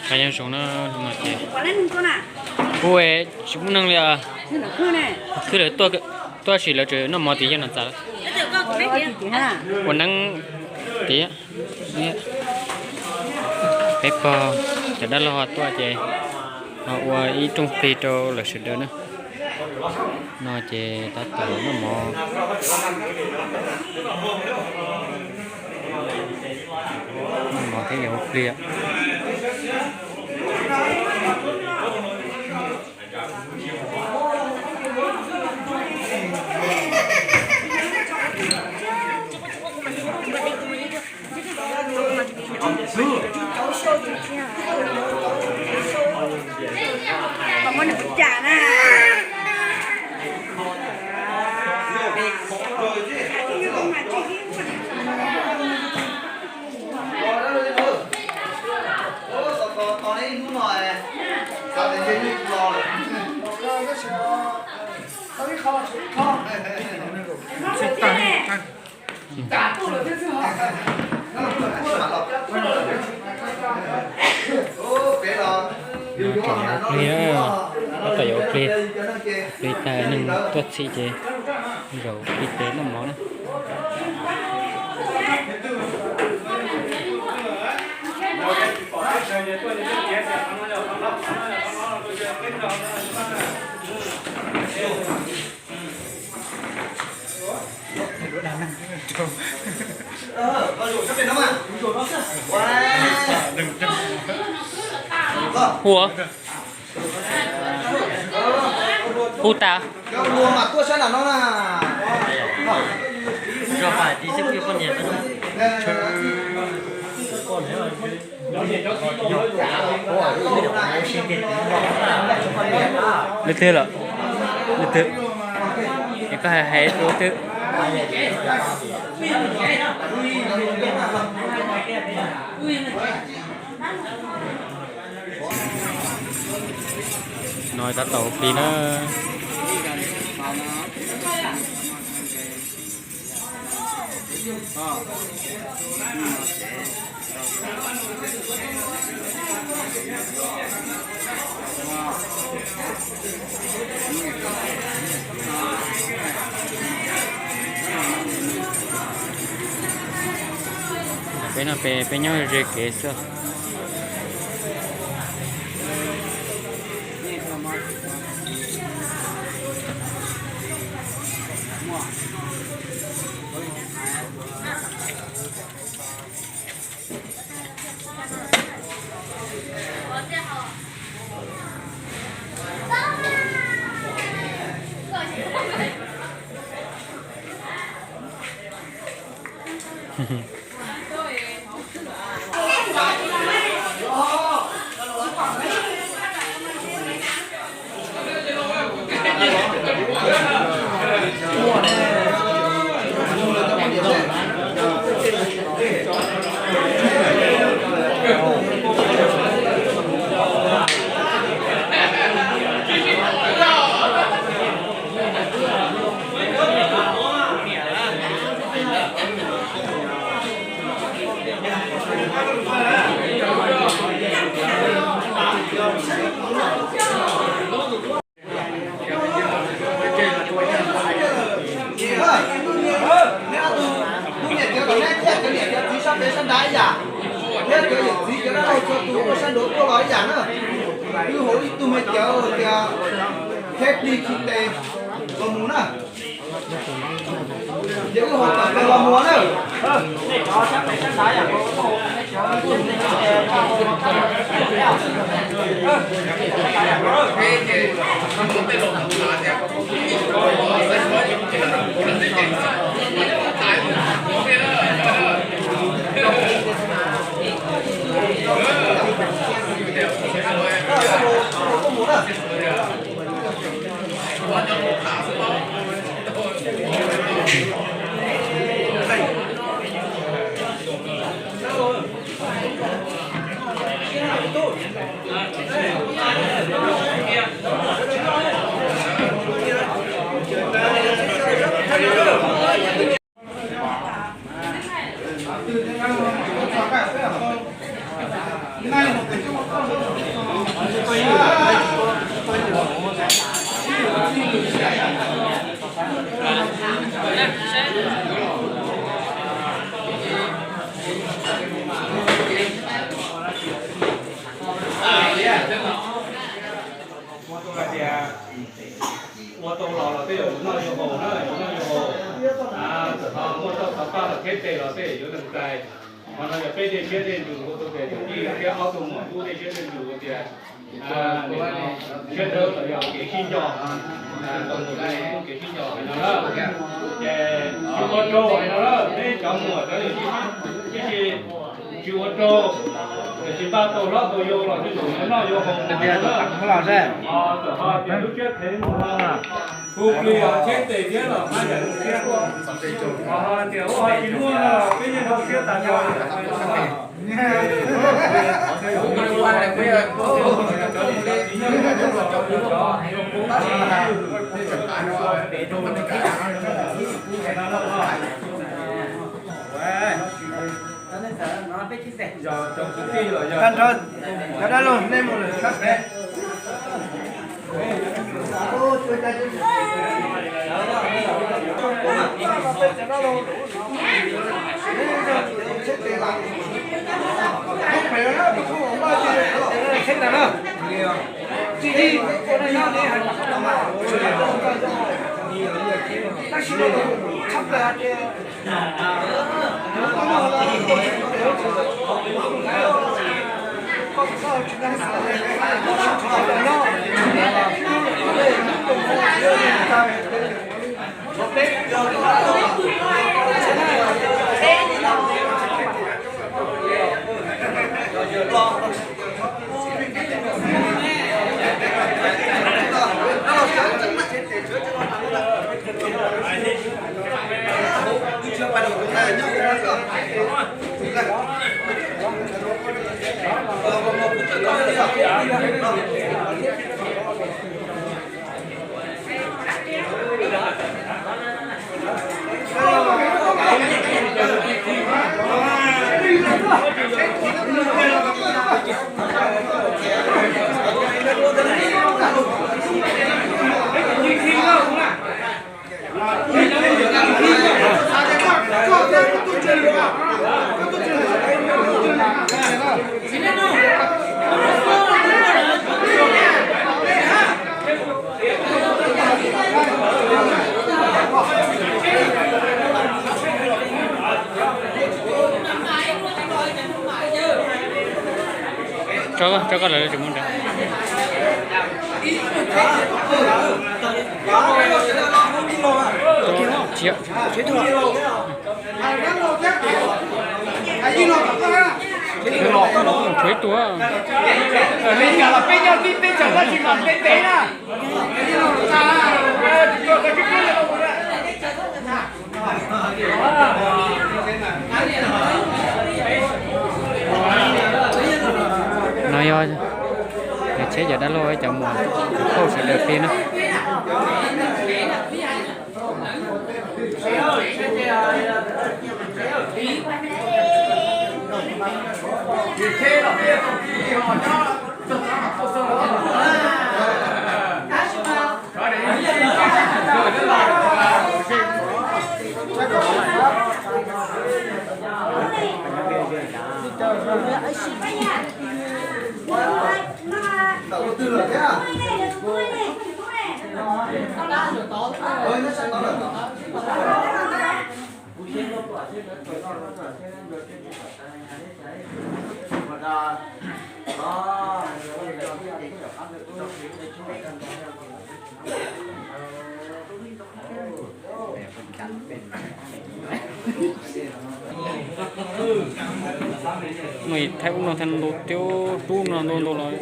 Nyob zoo na, hnub no ces kuv tsis muaj neeg li. Khwb lawv tuaj sim lawv tseem noj mov tim yawg no txav. Ua neeb tiag. Peb pog cov dab laug tuaj ces ho ua ib rooj plig rau lawv sawv daws na. No ces tab tom noj mov, noj mov thiab yuav ua plig. Tab tom yuav ua plig, plig tag neeg tuaj txhim ces zaum plig tes noj mov na. Hu, hu tas. Leej twg lawm? Leej twg? Es koj hais hais rau leej twg? No tab tom ua plig na. Peb no peb nyob ze kev xwb. Tus niam cov tom neb thiab cov niam cov txiv sab pem sab nrad ib yam, thiab cov yawm txiv cov dab laug txhua tus uas sab nraud tuaj los ib yam na. Wb hu ib tug me cawv tias Theb Plig Khi Tes los mus na. Ces wb hu tom tes los mus na. Muaj tuaj hais tias ua tau los los tej zaum yuav noj yuav haus na, yuav noj yuav haus. Txawm ho muaj txoj qhov paj los thiab tes los tej zaum yuav nees tais. Qhov no yog peb dej siab dej ntsws ua tau tias yog yij thiab ob tug muam tub dej siab dej ntsws ua tias siab dawb los yog kev sib nco, tau tus dab tub kev sib nco hais no na. Ces tsis ua rau hais no na, peb cov muam cov yawm yij, tiam sis tsis ua rau, tiam sis npaj tau hlob tau yau los tej zaum yuav noj yuav haus mus hais no na. Txawm ho tias lub siab kheev mus no, hu plig los cheb tes thiab los hmab yam lub siab. Ho tias ua ho tsis muaj no los peb yeej zoo siab tas zog. Tag nrho cov dab laug nej mus lawm sab pem. Tab sis no tshaj plaws hais tias Tso, tso koj lawv tsis muaj nrad. Tsis yog. Tshuav ib tug. No yog tsheb cov dab laug cov muam cov phauj sawv daws plig na. Mus thaij ub no thaij ntau thiab, rub no ntau ntau los.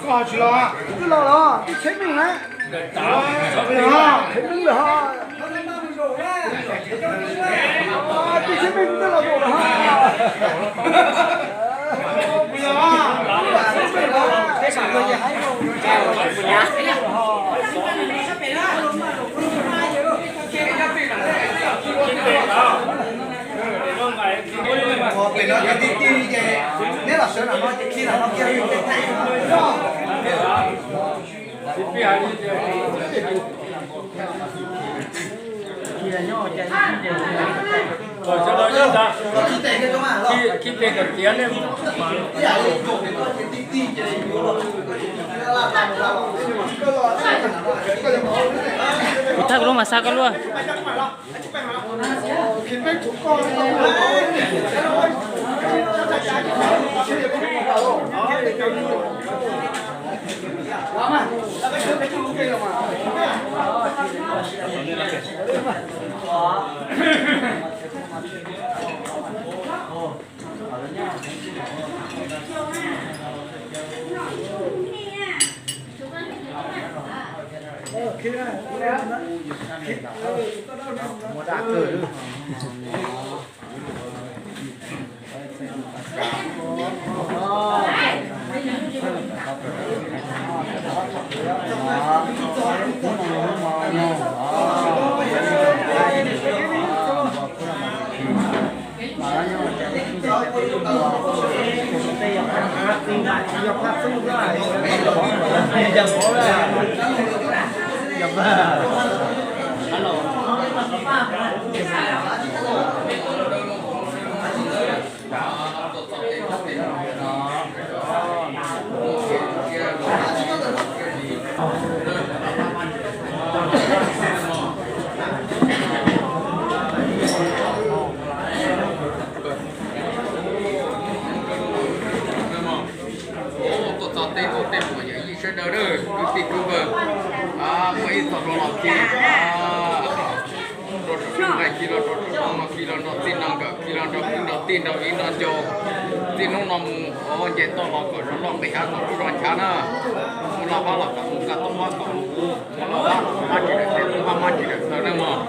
Koj tsis los, twb los los, twb tsheb meej na. Tsheb meej lawm ho. Twb tsheb meej twb los zaum lawm ho. Pem no ces ti ti ces neb los sawv nram no ces khi nram no kiag. Kuv thaij kuv lub mas xa koj luaj. Tuaj txog tej tub tej muam yawm yij sawv daws, kwv tij kwv npawg, muaj ib txoj hlua los khi, rau sawv nqaij khi los rau sawv no khi los nrog txij nrog nkawm khi los nrog kwv nrog tij nrog viv nrog ncaus. Txij hnub no mus nce toj los kom zov loj nqis hav kom tub zov nchav na. Mus laj vab los kom mus kaj toj vab kom mus ub, mus laj vab los mab tsis dawm tes mus mab mab tsis dawm taw na mog.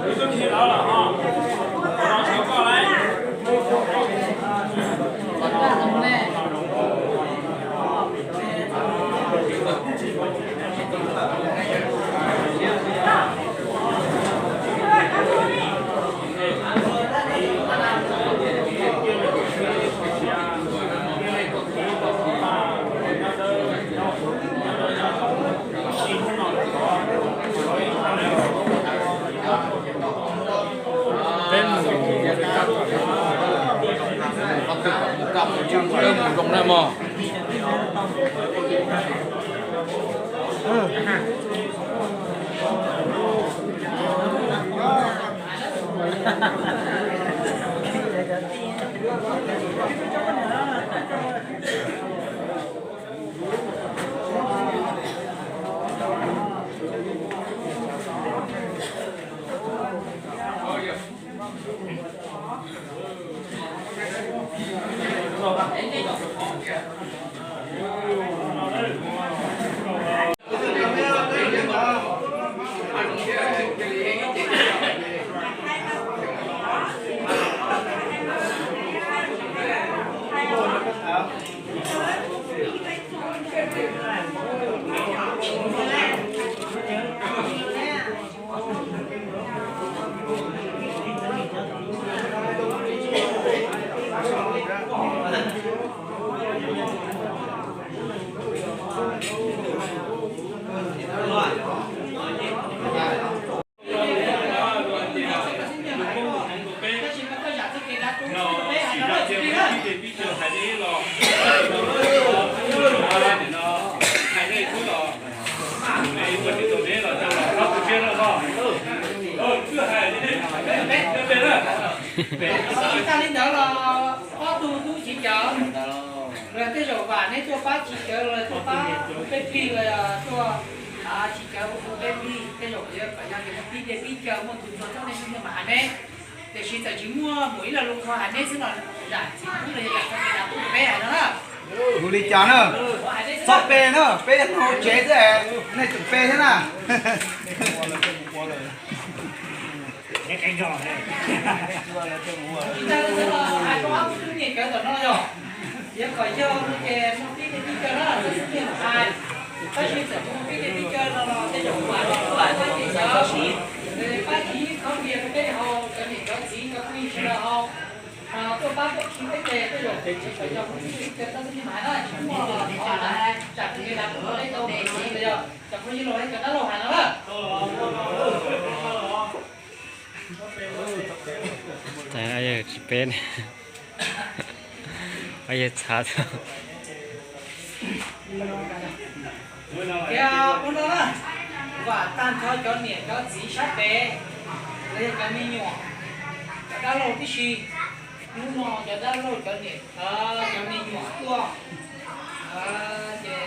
Peb mus, mus kaj mus tswb mus dawb mus zoo na mog. Ib tag li ntawd los ob tug tub chiv cawv, los tej zaum vam neb tuaj pab chiv cawv, los tuaj pab peb plig, los tuaj chiv cawv hu peb plig. Tej zaum yog kom yog tias muaj pib dej pib cawv, muaj tus txog txog nej tub nej mam hais neb. Tiam sis txawm tsis muaj mus ib lo lus qhov hais neb xwb no, zam txiv tub los yog zam txoj kev dav tub peb hais no na. Mus li cas na, txhob pe na, peb hauv tsev xwb, nej tseem pe thiab na. Tsis tas li ntawd los hais rau ob tug tub nyuam cawv tom no yog. Yog kom yog ces muaj pib tej tib co na, txhob xub ntiag mus hais. Tab sis txawm tsis muaj pib tej tib co no los tej zaum kuv mam li tuaj pab ces cov, pab ib khob npias rau peb haus, cov niam cov txiv cov phooj ywg sawv daws haus, tuaj pab tuaj khi peb tes tej zaum ces kom yog muaj pib tej tib co txhob xub ntiag mus hais na, tsis muaj los thov hais, tsam tus me lav kuj muaj peb tau mus hais los yog cov phooj ywg laus cov dab laug hais no na. Tsis peb, yawg txhav. Thiab hnub no na, vam tag nrho cov niam cov txiv sab pem, los yog cov me nyuam, cov dab laug tib si. Hnub no cov dab laug cov niam, cov me nyuam tuaj, ces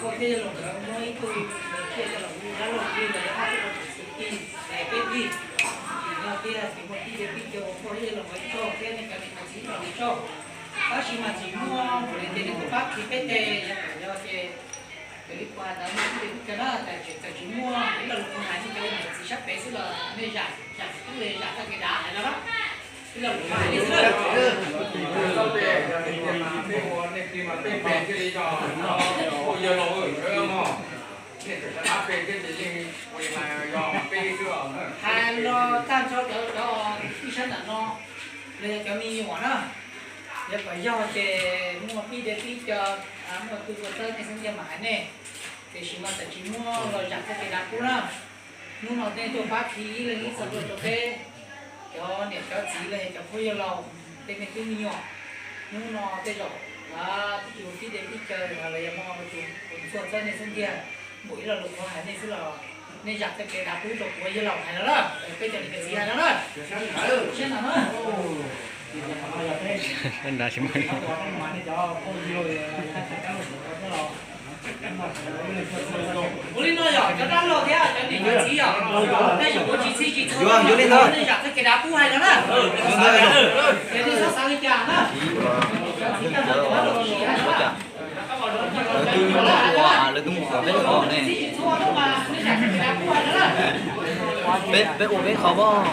pog thiab yawg laus nkawd muab ib tug ntawd thiaj coj los hu dab laug li los yog ob tug ua txiv tij es peb tij. Tsis yog tiag, tsis muaj tij, peb tij ces ua pog thiab yawg laus nkawd tsaug thiab nej cov niam cov txiv tau tsaug. Tab sis mas tsis muaj, kuv li tias nej kuj pab khi peb tes, yog kom yog ces raws li kuv hais ntawd nej kuj li kuj kawg na, txawm tsis muaj ib lo lus qhov hais nej cov niam txiv sab pem xwb los nej zam, zam tub li zam txoj kev dav hais no na. Ib lo lus qhov hais nej xwb na. Hais los tag nrho cov, cov ib sab nram no, los yog cov me nyuam na, yog kom yog ces muaj pib deb pib co, muaj tus ua txawj nej xub ntiag mam hais nej, tiam sis mas txawm tsis muaj los zam txoj kev dav kub na. Hnub no nej tuaj pab khi ib leeg ib txoj hlua rau peb cov niam cov txiv los yog cov phooj ywg laus, tej me tub me nyuam. Hnub no tej zaum twb tsis ua pib deb pib co los yog muaj tus ua txawj nej xub ntiag, npaum ib lo lus qhov hais nej xwb los nej zam txoj kev dav kub rau kuv yawg laus hais no na, peb cov niam cov txiv hais no na. Siab ntev na. Ua li no yog cov dab laug thiab cov niam cov txiv yog, tej zaum kuv tsis txhij tsis txhua, nej zam txoj kev dav kub hais no na. Ces nej txhob xav li cas na. Lawv twb mus ua, lawv twb mus ua peb qhov ne. Peb, peb ua peb qhov pob.